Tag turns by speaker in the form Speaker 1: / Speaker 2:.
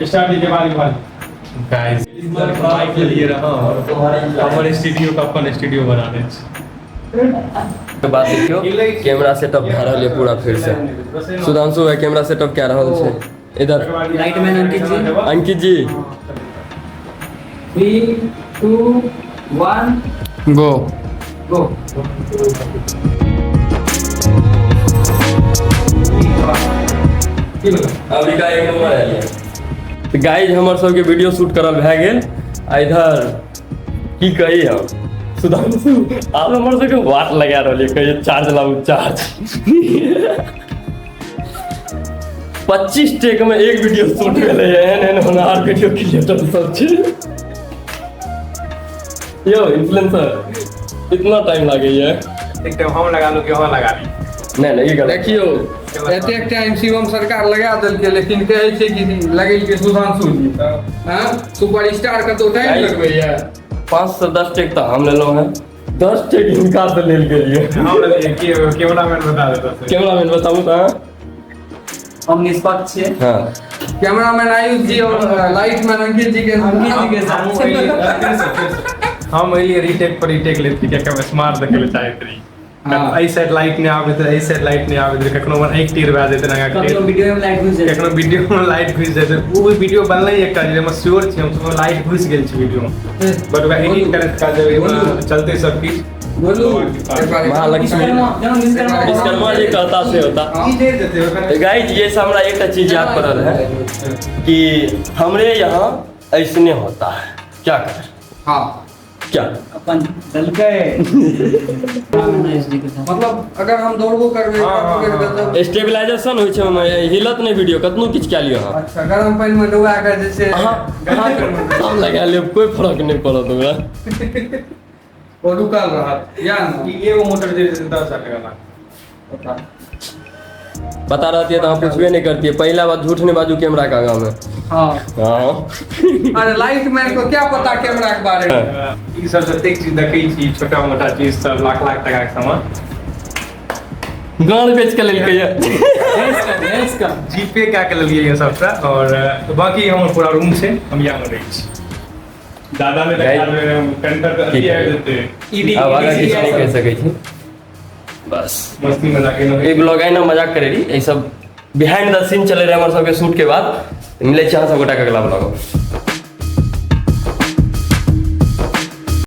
Speaker 1: Start के बाद बाद गाइस माइक के लिए रहा हमर स्टूडियो का अपन स्टूडियो बना दे
Speaker 2: के बाद देखियो कैमरा सेटअप भए रहल है पूरा फिर से। सुधांशु भाई कैमरा सेटअप कए रहल छै इधर।
Speaker 3: Lightman Ankit ji.
Speaker 2: Ankit ji.
Speaker 3: 3 2 1
Speaker 4: go.
Speaker 3: Go.
Speaker 2: America एक नंबर आयल तऽ गाइज हमर सबके वीडियो शूट करल भए गेल आ इधर की कही हम सुधांशु आब हमर सबके वाट लगा रहल यऽ, कहिए चार्ज लाबू चार्ज। 25 टेक में एक वीडियो शूट भेलै एहन एहन होनहार वीडियो क्रिएटर सब छै यौ। इन्फ्लुएंसर इतना टाइम लागैया।
Speaker 1: एक टाइम हम लगा लू कि अहाँ लगा ली।
Speaker 2: नहि नहि, ई गलत।
Speaker 4: देखियौ, एतेक टाइम शिवम सरकार लगा देलकै, लेकिन कहै छै कि लगेलकै सुधांशु जी। हँ, सुपर स्टार कतौ टाइम लगबैया?
Speaker 2: 5 से 10 टेक तऽ हम लेलहुँ हैं, 10 टेक हिनका से लेल गेलियै।
Speaker 1: हम लेलियै कि कैमरामैन बता देता से।
Speaker 2: कैमरामैन बताबू तऽ अहाँ।
Speaker 3: हम निष्पक्ष छियै।
Speaker 2: हाँ।
Speaker 4: कैमरामैन आयुष जी और लाइटमैन अंकित जी के।
Speaker 3: अंकित जी के साथ।
Speaker 1: हम एलियै रिटेक पर रिटेक लेती, कियाकि हम स्मार्ट देखै लए चाहैत रही। एहि साइड लाइट नहि आबैत रहै, एहि साइड लाइट नहि आबैत रहै, कखनो हमर आँखि टेढ़ भए जेतै ने।
Speaker 3: कखनो वीडियो में लाइट घुसि जेतै।
Speaker 1: कखनो वीडियो में लाइट घुसि जेतै। ओ वीडियो बनलै एकटा जाहिमे श्योर छी हम, लाइट घुसि गेल छै वीडियो में, बट ओकरा एडिट करैत काल जब चलतै सब किछु।
Speaker 4: बोलू।
Speaker 2: महालक्ष्मी।
Speaker 3: विश्वकर्मा विश्वकर्मा।
Speaker 2: विश्वकर्मा जी कहता से होता।
Speaker 1: ई जरि जेतै ओकरा।
Speaker 2: गाइज, ये से हमरा एकटा चीज याद पड़ल है कि हमरे यहाँ ऐसने होता है, क्या कर
Speaker 4: हाँ।
Speaker 2: क्या
Speaker 3: अपन देलकै जी के साथ।
Speaker 4: मतलब अगर हम दौड़बो करबै
Speaker 1: हाँ,
Speaker 4: पकड़ि
Speaker 1: हाँ,
Speaker 4: कऽ तऽ
Speaker 2: स्टेबलाइजेशन होइ छै ओहिमे, हिलत नहि वीडियो, कतनो किछु कए लियौ अहाँ।
Speaker 4: अच्छा, गरम पानि मे डुबा कऽ जे छै
Speaker 2: अहाँ अहाँ लगा लेब, कोइ फर्क नहि पड़त ओकरा।
Speaker 4: ओ रुकल रहत या ने।
Speaker 1: ई एगो मोटर जे छै 10,000 टका लागत।
Speaker 4: पता।
Speaker 2: पता रहतियै तऽ अहाँ पुछबे नहि करतियै। पहिला बात, झूठ नहि बाजू कैमरा के आगाँमे।
Speaker 4: हाँ।
Speaker 2: हँ।
Speaker 4: अरे, लाइट मैन को क्या पता कैमरा के बारे में?
Speaker 1: ई सब जतेक चीज देखै छी, छोटा मोटा चीज सब लाख लाख टका के सामान।
Speaker 2: गाँड बेच के लेलकै यऽ।
Speaker 3: भैंस का।
Speaker 1: जीपे कए के लेलियै ये सबटा। और बाकी हमर पूरा रूम छै, हम इएह मे रहै छी। दादा ने देखा कंटर के अथी आबि जेतै।
Speaker 3: ईडी।
Speaker 2: आब आगाँ किछु नहि कहि सकै छी बस।
Speaker 1: मस्ती मजाक केलहुँ।
Speaker 2: ई ब्लॉग आइ मजाक करे रही, ई सब बिहाइंड द सीन चले रहे हमर सबके शूट के बाद। मिलै छी अहाँ सब गोटा के अगला ब्लॉग में।